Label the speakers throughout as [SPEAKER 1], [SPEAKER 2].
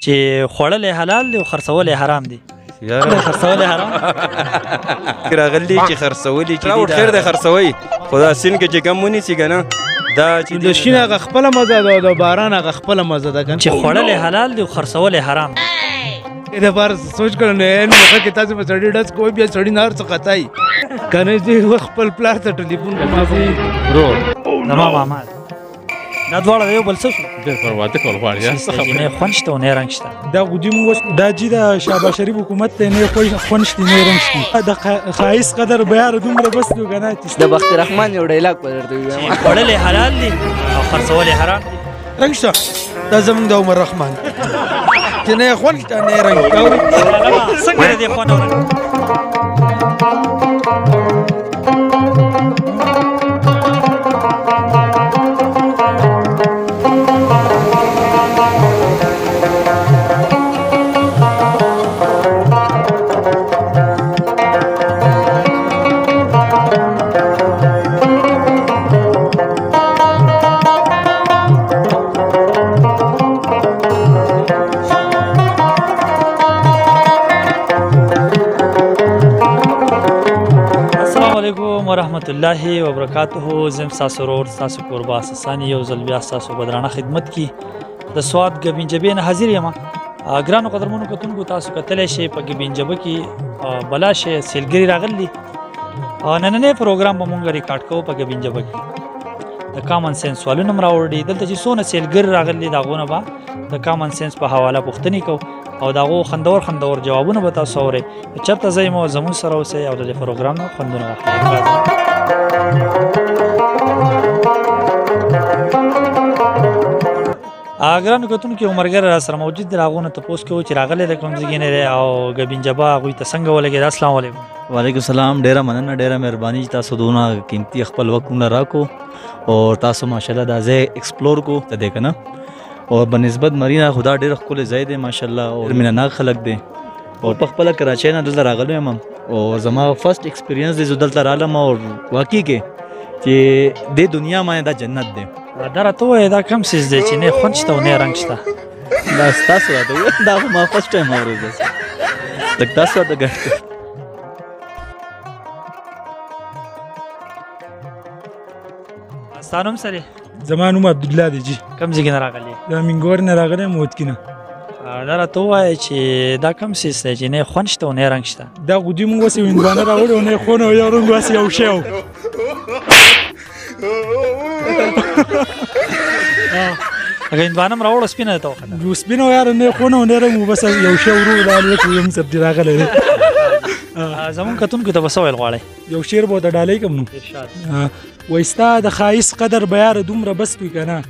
[SPEAKER 1] چې خوړل حلال دي او خرڅول حرام دي. یاره خرڅول حرام
[SPEAKER 2] راغلی چې خرڅولې چې دي خیر دی خرڅوي، خو دا سین کې چې کم ونیسي که نه، دا چې
[SPEAKER 3] د شین هغه خپله مزه ده او د باران هغه خپله مزه ده که
[SPEAKER 1] چې خوړل حلال دي او خرڅول حرام دي.
[SPEAKER 3] دې دپاره سوچ کړه نو عین موقع کې تاسو په سړي ډز کوئ، بیا سړي نه هر څه خطایي که نه ځي خپل پلار ته ټلیفون کوي.
[SPEAKER 1] ورور زما ماما دا دواړه یو بل څه شو؟
[SPEAKER 4] ډېر پر واده کول غواړي.
[SPEAKER 1] څه خبره نه خوند شته او نه رنګ شته.
[SPEAKER 5] دا غوجي موږ دا جی د شهباز شریف حکومت ته نه خوند شته نه رنګ شته. د ښایست قدر بیا دومره بس نو کنه.
[SPEAKER 6] د بخت رحمان یو ډایلاګ په درته وایم،
[SPEAKER 1] خوړل حلال دي او خرڅول حرام دي.
[SPEAKER 7] رنګ شته دا زمونږ د عمر رحمان چې نه خوند شته نه رنګ.
[SPEAKER 1] څنګه دې خوند او رنګ؟ ورحمت الله وبرکاته. زم ستاسو ورور ستاسو کوربه ساساني یو ځل بیا ستاسو بدرانه خدمت کې د سوات ګبینجبې نه حاضر یم. ګرانو قدرمنو کتونکو، تاسو کتلی شئ په ګبینجبه کې بلا شی سیلګري راغلي. نننی پروګرام به مونږ ریکارډ کوو په ګبینجبه کې. د common sense سوالونه هم راوړي. دلته چې څونه سیلګري راغلي د هغو نه به د common sense په حواله پوښتنې کوو او د هغو خندور خندور جوابونه به تاسو اورئ. چېرته ځئ مو زموږ سره اوسئ او د دې پروګرام نه خوندونه واخلئ. ګرانو کتونکو، یو ملګری را سره موجود دی، هغو نه تپوس کوو چې راغلی د کوم ځای نه دی او ګبینجبه هغوی ته څنګه ولګېده. السلام علیکم.
[SPEAKER 8] وعلیکم السلام. ډېره مننه، ډېره مهرباني چې تاسو دونه قیمتي خپل وخت مونږ راکو او تاسو ماشاءالله دا ځای explore کو ته دی که نه. او بنسبت مرینا خدا ډېر ښکلی ځای دی ماشاءالله، او مینه ناک خلک دی. او په خپله کراچۍ نه دلته راغلی یم او زما first experience دی، زه دلته رالم او واقعي کې چې دې دنیا باندې دا جنت دی.
[SPEAKER 1] دا راته ووایه دا کوم څیز دی چې نه خوند شته او نه رنګ شته؟
[SPEAKER 8] دا ستاسو راته ووایه، دا خو ما first time اورېدل. لږ تاسو راته ګټه.
[SPEAKER 1] ستا نوم څه دی؟
[SPEAKER 5] زما نوم عبدالله دی جی.
[SPEAKER 1] کوم ځای نه راغلی؟
[SPEAKER 5] د مینګور نه راغلی یم، وتکي نه.
[SPEAKER 1] دا راته ووایه چې دا کوم څیز دی چې نه خوند شته او نه رنګ شته؟
[SPEAKER 5] دا غوجي موږ هسې هندوانه راوړې او نه خوند او یو رنګ هسې یو شی و.
[SPEAKER 1] هغه هندوانه هم راوړه، سپینه درته وختله؟
[SPEAKER 5] نو سپینه وه یاره، نه خوند او نه رنګ و، بس یو شی ورو دا الوت زموږ سره دې راغلی دی.
[SPEAKER 1] زموږ کتونکو ته به څه ویل غواړئ؟
[SPEAKER 5] یو شعر به ورته ډالۍ کړم. نو وایي ستا د ښایست قدر به یاره دومره بس وي که نه،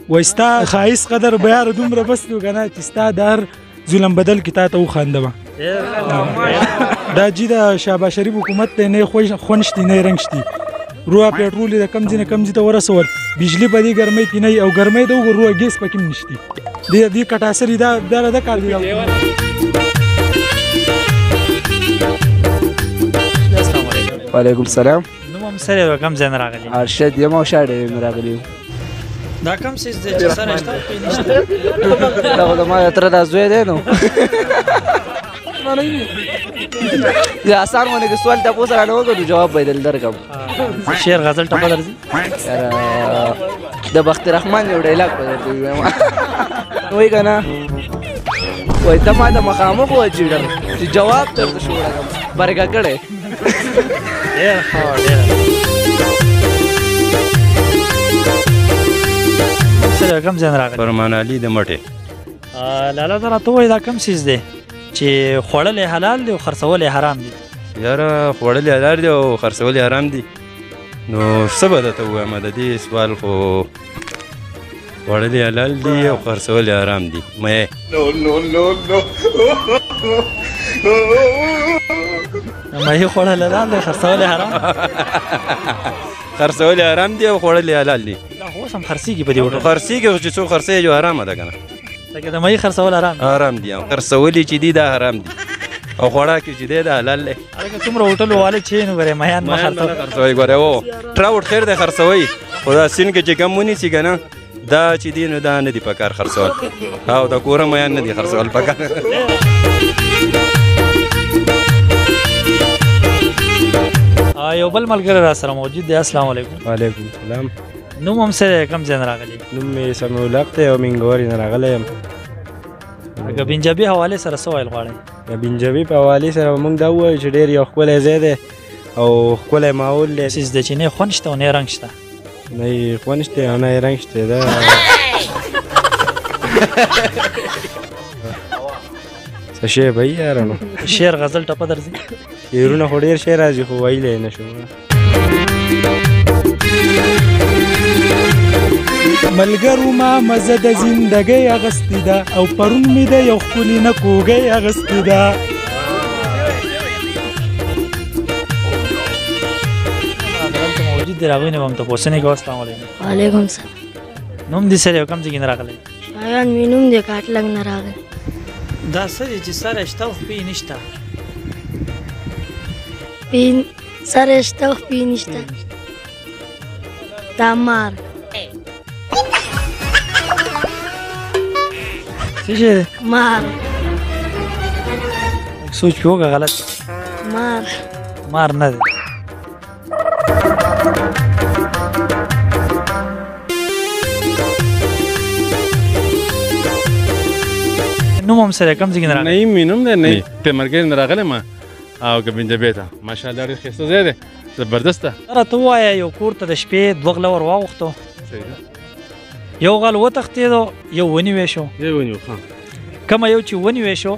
[SPEAKER 5] وایي ستا ښایست قدر به یاره دومره بس وي که نه چې ستا د هر ظلم بدل کې تا ته وخاندمه. دا جی د شهباز شریف حکومت دی، نه خوند شتي نه رنګ شتي. روه پیټرول یې د کم ځای نه کم ځای ته ورسول، بجلي په دې ګرمۍ کې نه او ګرمۍ ته وګوره روه ګیس پکې هم نشتي. دې کټاسري دا بیا د کار دی.
[SPEAKER 6] وعلیکم السلام.
[SPEAKER 1] نوم هم څه دی او کوم ځای نه راغلی؟
[SPEAKER 6] ارشد یم او شاړې نه راغلی یم.
[SPEAKER 1] دا کوم څیز دی چې سره شته او پرې نشته؟
[SPEAKER 6] دا خو زما د تره دا زوی دی. نو زه اسان باندې که سوال تپوس رانه وکړو نو جواب به یې دل درکړم.
[SPEAKER 1] شعر غزل ټپه درځي؟
[SPEAKER 6] یاره د بخت رحمان یو ډایلاګ به درته ووایم. وایي که نه، وایي ته ما ته مخامخ وچیړم چې جواب درته شوړم برګه کړی.
[SPEAKER 1] ډېر ښه، ډېر ښه. کوم ځای نه راغلی؟
[SPEAKER 2] فرمان علي د مټې.
[SPEAKER 1] لالا ته راته ووایه دا کوم څیز دی چې خوړل یې حلال دی او خرڅول یې حرام دي؟
[SPEAKER 2] یاره خوړل یې حلال دی او خرڅول یې حرام دي. نو څه به درته ووایم د دې سوال؟ خو خوړل یې حلال دي او خرڅول یې حرام دي. مې
[SPEAKER 1] ماهي خوړل حلال دی، خرڅول یې حرام.
[SPEAKER 2] خرڅول یې حرام دي او خوړل یې حلال دي.
[SPEAKER 1] دا خو اوس هم خرڅېږي په دې هوټل.
[SPEAKER 2] خرڅېږي خو چې څوک خرڅوي یو حرامه ده که نه.
[SPEAKER 1] لکه د ماهي خرڅول حرام دي.
[SPEAKER 2] حرام دي، خرڅول یې چې دي دا حرام دي او خوراک یې چې دی دا حلال دی.
[SPEAKER 1] هلکه څومره هوټل والے چې نو ګورې ماهیان مه
[SPEAKER 2] خرڅوئ. ګورې و ټراوټ خیر دی خرڅوئ، خو دا سین کې چې کم ونیسي که نه دا چې دي نو دا نه دي پکار خرڅول، او د کوره میان نه دي خرڅول پکار.
[SPEAKER 1] یو بل ملګری را سره موجود دی. السلام علیکم.
[SPEAKER 2] وعلیکم السلام.
[SPEAKER 1] نوم هم څه دی، کوم ځای نه راغلی؟
[SPEAKER 2] نوم مې سمیع الحق دی او مینګورې نه راغلی یم.
[SPEAKER 1] د ګبینجبې حوالې سره څه ویل غواړئ؟
[SPEAKER 2] د ګبینجبې په حوالې سره موږ دا ووایو چې ډېر یو ښکلی ځای دی او ښکلی ماحول دی.
[SPEAKER 1] څیز دی چې نه خوند شته او نه رنګ شته.
[SPEAKER 2] نه یې خوند شته او نه یې رنګ شته. دا څه شی به یې یاره؟ نو
[SPEAKER 1] شعر غزل ټپه درځي؟
[SPEAKER 2] شعرونه خو ډېر شی راځي خو ویلی یې نه شو.
[SPEAKER 5] ملګرو ما مزه د زندګۍ اغستې ده او پرون مې د یو ښکلي نه کوږۍ اغستې ده.
[SPEAKER 1] دلته موجود دی، هغوی نه به هم تپوسنې کوو. السلام علیکم.
[SPEAKER 4] وعلیکم السلام.
[SPEAKER 1] نوم دې څه دی او کوم ځای نه راغلی؟
[SPEAKER 4] شایان مې نوم دی، کاټلنګ نه راغلی.
[SPEAKER 1] دا څه دی چې سر یې شته او خپې یې نشته؟
[SPEAKER 4] سر یې شته او خپې یې نشته. دا مار.
[SPEAKER 1] څه شی دی؟
[SPEAKER 4] مار.
[SPEAKER 1] سوچ پې وکړه، غلط.
[SPEAKER 4] مار.
[SPEAKER 1] مار نه دی. نوم هم څه دی، کوم ځای نه راغلی؟
[SPEAKER 9] نعیم مې نوم دی، نعیم تیمرګر نه راغلی ما او ګبینجبې ته. ماشاءالله ډېر ښایسته ځای دی، زبردست ده.
[SPEAKER 1] راته ووایه یو کور ته د شپې دوه غله ور واوښتو، یو غل وتښتېدو، یو ونیوی شو.
[SPEAKER 9] یو ونیو، ښه.
[SPEAKER 1] کومه یو چې ونیوی شو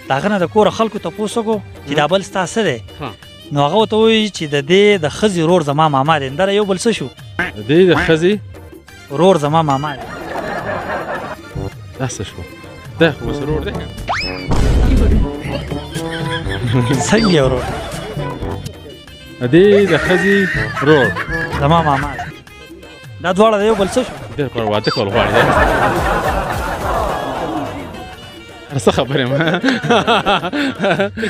[SPEAKER 1] د هغه نه د کوره خلکو تپوس وکړو چې دا بل ستا څه دی، نو هغه ورته ووایي چې د دې د ښځې ورور زما ماما دی. دره یو بل څه شو؟
[SPEAKER 9] د دې د ښځې
[SPEAKER 1] ورور زما ماما دی.
[SPEAKER 9] دا څه شو؟ دا خو اوس ورور دی.
[SPEAKER 1] څنګه یې ورور؟
[SPEAKER 9] د دې د ښځې ورور
[SPEAKER 1] زما ماما دی. دا دواړه د یو بل څه شو؟
[SPEAKER 9] ډېر پر واده کول غواړي. هر څه خبر یم.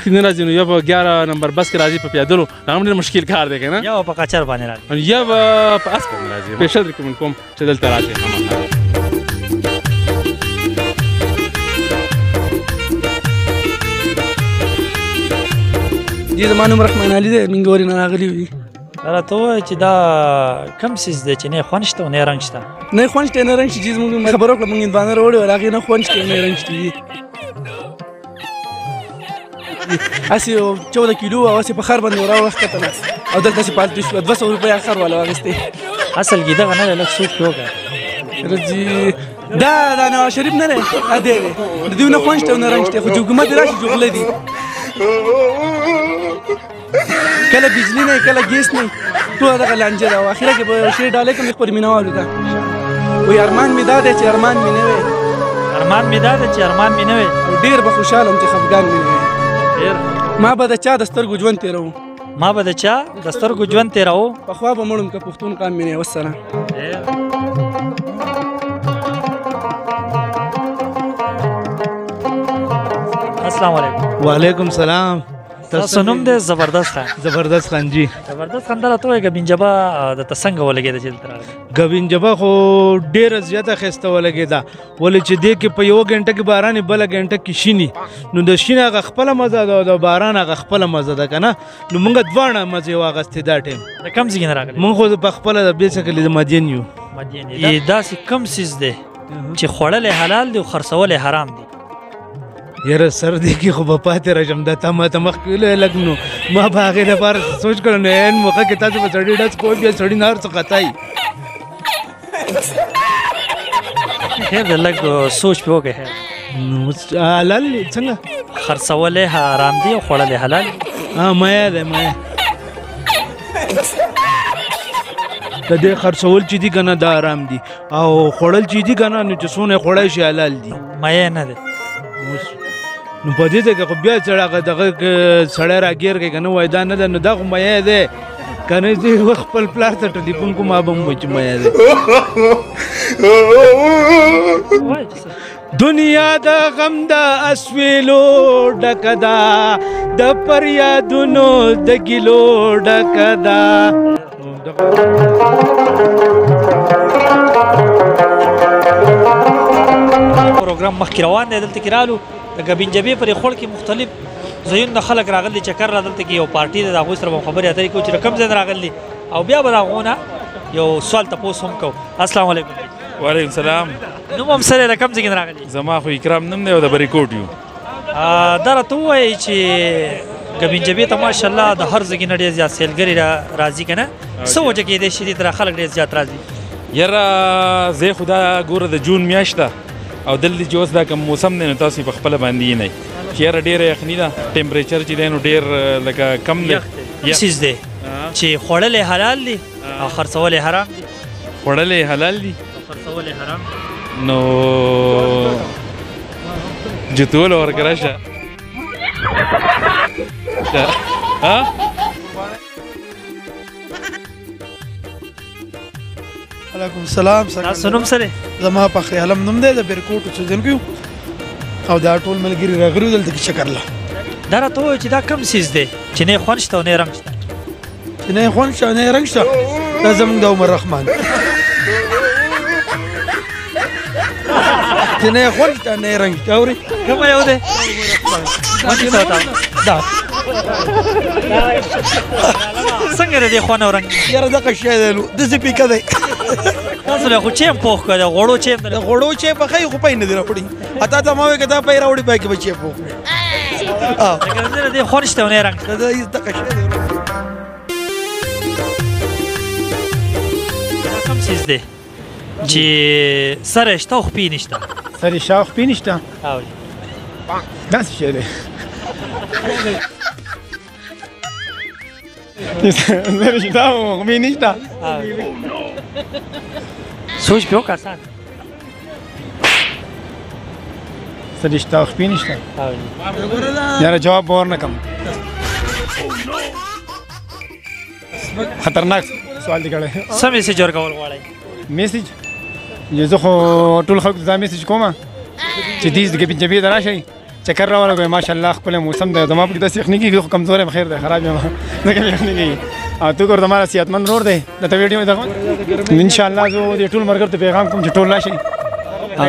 [SPEAKER 9] نه راځي نو یو په 11 نمبر بس کې راځي په پیادلو، دا هم ډېر مشکل کار دی که نه؟
[SPEAKER 1] یو په قچر باندې راځي،
[SPEAKER 9] یو په اس باندې راځي. سپیشل ریکمنډ کوم چې دلته راشئ خامخا.
[SPEAKER 6] جی زما نوم رحمان علي دی، مینګورې نه راغلی یو.
[SPEAKER 1] راته ووایه چې دا کوم څیز دی چې نه یې خوند شته او نه یې رنګ شته؟
[SPEAKER 6] نه یې خوند شته نه رنګ شته. چې موږ خبره وکړه، موږ هندوانه راوړې وه، هغې نه خوند شته نه یې رنګ شته. هسې یو 14 کیلو وه، هسې په خر باندې وراوښکتله او دلته هسې پالتو شوه. 200 روپۍ هغه خر والا واخیستې.
[SPEAKER 1] اصل کې دغه نه دی، لږ سوچ پرې وکړه.
[SPEAKER 6] راځي دا دا نواز شریف نه دی، دا دی دی. د دوی نه خوند شته او نه رنګ شته، خو چې حکومت راشي جغله دي. کله بجلی نه، کله ګیس نه، ټوله دغه لانجه ده. او اخره کې به یو شعر ډالۍ کړم خپلو مینهوالو ته. وایي ارمان مې دا دی چې ارمان مې نه وی،
[SPEAKER 1] ارمان مې دا دی چې ارمان مې نه وی،
[SPEAKER 6] او ډېر به خوشحاله وم چې خفګان مې نه وی.
[SPEAKER 1] ډېر
[SPEAKER 6] ما به د چا د سترګو ژوند تېروو،
[SPEAKER 1] ما به د چا د سترګو ژوند تېروو،
[SPEAKER 6] پخوا به مړ وم که پښتون قام مې نه وی. والسلام.
[SPEAKER 1] السلام علیکم.
[SPEAKER 3] وعلیکم سلام.
[SPEAKER 1] تاسو نوم دی زبردست خان؟
[SPEAKER 3] زبردست خان جی.
[SPEAKER 1] زبردست خان، دا راته ووایه ګبینجبه درته څنګه ولګېده چې دلته راغلې؟
[SPEAKER 3] ګبینجبه خو ډېره زیاته ښایسته ولګېده، ولې چې دې کې په یوه ګنټه کې باران بله ګنټه کې شیني، نو د شین هغه خپله مزه ده او د باران هغه خپله مزه ده که نه. نو موږ دواړه مزې واخیستې دا ټایم.
[SPEAKER 1] د کوم ځای نه راغلې؟
[SPEAKER 3] موږ خو په خپله د بیسیکلي د مدین یو.
[SPEAKER 1] مدین یې. داسې کوم څیز دی چې خوړلی حلال دی او خرڅولی حرام دی؟
[SPEAKER 3] یاره سر دې کې خو به پاتې راشم، دا تا ماته مخکې ویلی لږ، نو ما به هغې لپاره سوچ کړی، نو عین موقع کې تاسو به سړي ډز کوئ، بیا سړي نه هر څه خطا وي.
[SPEAKER 1] خیر دی، لږ سوچ پرې وکړئ. خیر.
[SPEAKER 3] نو حلال دی څنګه؟
[SPEAKER 1] خرڅولی حرام دی او خوړلی حلال دی.
[SPEAKER 3] مایه دی، مایه د دې خرڅول چې دي که نه دا حرام دي، او خوړل چې دي که نه نو چې څونه یې خوړی شي حلال دي.
[SPEAKER 1] مایه نه دی.
[SPEAKER 3] نو په دې ځای کې خو بیا سړی هغه دغه سړی راګیر کوي که نه، وایي دا نه ده، نو دا خو مایه دی که نه. زه خپل پلار ته ټلیفون کوم، ما به هم وایي چې مایه دی. دنیا د غم د اسویلو ډکه ده، د فریادونو د ګیلو ډکه ده.
[SPEAKER 1] پروګرام مخکې روان دی. دلته کې رالو د ګبینجبې پرې خوړ کې مختلف ځایونه د خلک راغلي چکر را دلته کې یو پارټي ده، د هغوی سره به خبرې اترې کوو چې د کوم ځای نه راغلي او بیا به د هغو نه یو سوال تپوس هم کوو. السلام علیکم.
[SPEAKER 10] وعلیکم السلام.
[SPEAKER 1] نوم هم څه دی، د کوم ځای نه راغلي؟
[SPEAKER 10] زما خو اکرام نوم دی او د بریکوټ یو.
[SPEAKER 1] دا راته ووایئ چې ګبینجبې ته ماشاءالله د هر ځای نه ډېر زیات سیلګري راځي که نه، څه وجه کېدای شي دې ته خلک ډېر زیات راځي؟
[SPEAKER 10] یاره زه خو دا ګوره د جون میاشت ده او دلته چې اوس دا کوم موسم دی نو تاسو یې په خپله باندې وینئ چې یاره ډېره یخني ده، temperature چې دی نو ډېر لکه کم دی.
[SPEAKER 1] کوم څیز دی چې خوړل یې حلال دي او خرڅول یې حرام دي؟
[SPEAKER 10] خوړل یې حلال دي
[SPEAKER 1] او خرڅول یې حرام دي.
[SPEAKER 10] نو جتول ورکړه شه. ها
[SPEAKER 7] علیکم السلام.
[SPEAKER 1] تاسو نوم څه دی؟
[SPEAKER 7] زما فخري عالم نوم دی، د بیرکوټ اوسېدونکی یو او دا ټول ملګري راغلي دلته کې چکر له.
[SPEAKER 1] دا راته ووایه چې دا کوم څیز دی چې نه یې خوند شته او نه یې رنګ شته؟
[SPEAKER 7] چې نه یې خوند شته او نه یې رنګ شته، دا زموږ د عمر رحمان. چې نه یې خوند شته نه یې رنګ شته. اورې
[SPEAKER 1] کومه یو دی؟
[SPEAKER 7] دا
[SPEAKER 1] څنګه د دې خوند او رنګ؟
[SPEAKER 7] یاره دغه شی دی نو داسې پیکه دی.
[SPEAKER 1] تاسو له خو چای هم پوخ کړی، د غوړو چای هم
[SPEAKER 7] د غوړو چای پخوي خو پی نه دی راوړي. حتی ته ما وایې که دا پی راوړي پای کې به چای پوخ کړي.
[SPEAKER 1] لکه د دې خوند شته او نه یې رنګ شته.
[SPEAKER 7] دغه شی دی.
[SPEAKER 1] دا کوم څیز دی چې سر یې شته او خپې نشته؟
[SPEAKER 11] سر یې شته او خپې نشته؟ داسې شی دی. سر یې شته او خپې نشته.
[SPEAKER 1] سوچ پرې وکړه اسان.
[SPEAKER 11] سر یې شته او خپې نشته؟ یاره جواب به ورنه کړم، خطرناک سوال دی کړی.
[SPEAKER 1] څه message ورکول غواړئ؟
[SPEAKER 11] message زه خو ټول خلکو ته دا message کوم چې دې د ګبینجبې ته راشئ، چکر راولګوئ. ماشاءالله ښکلی موسم دی، زما پکې داسې یخني کېږي خو کمزوری یم، خیر دی خراب یم ځکه مې یخني کېږي. او ته ګوره زما صحتمند ورور دی، درته ویډیو مې دغه انشاءالله زه دې ټول ملګرو ته پیغام کوم چې ټول راشئ.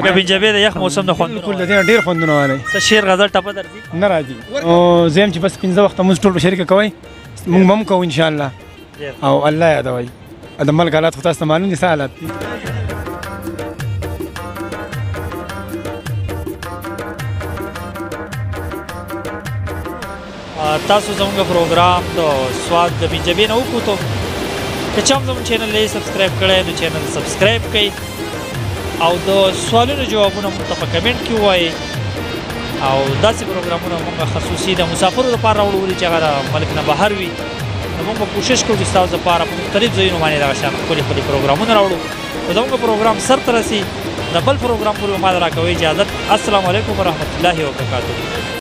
[SPEAKER 1] ګبینجبې د یخ موسم د خوندونه
[SPEAKER 11] بالکل د دې نه ډېر خوندونه والي.
[SPEAKER 1] څه شعر غزل ټپه درځي؟
[SPEAKER 11] نه راځي. او زه یم چې بس 5 وخته مونځ ټول په شریکه کوئ، مونږ به هم کوو انشاءالله او الله یادوئ. د ملک حالات خو تاسو ته معلوم دي څه حالات دي.
[SPEAKER 1] تاسو زموږ پروګرام د سواد د بنجبې نه وکوتو. که چا هم زموږ channel نه subscribe کړی نو channel subscribe کړئ او د سوالونو جوابونه موږ ته په comment کې ووایئ. او داسې پروګرامونه موږ خصوصي د مسافرو لپاره راوړو چې هغه د ملک نه بهر وي، نو موږ به کوشش کوو چې ستاسو لپاره په مختلف ځایونو باندې دغه شان ښکلي ښکلي پروګرامونه راوړو. زموږ پروګرام سر ته رسي، د بل پروګرام پورې به ما ته راکوئ اجازت. السلام علیکم ورحمت الله وبرکاته.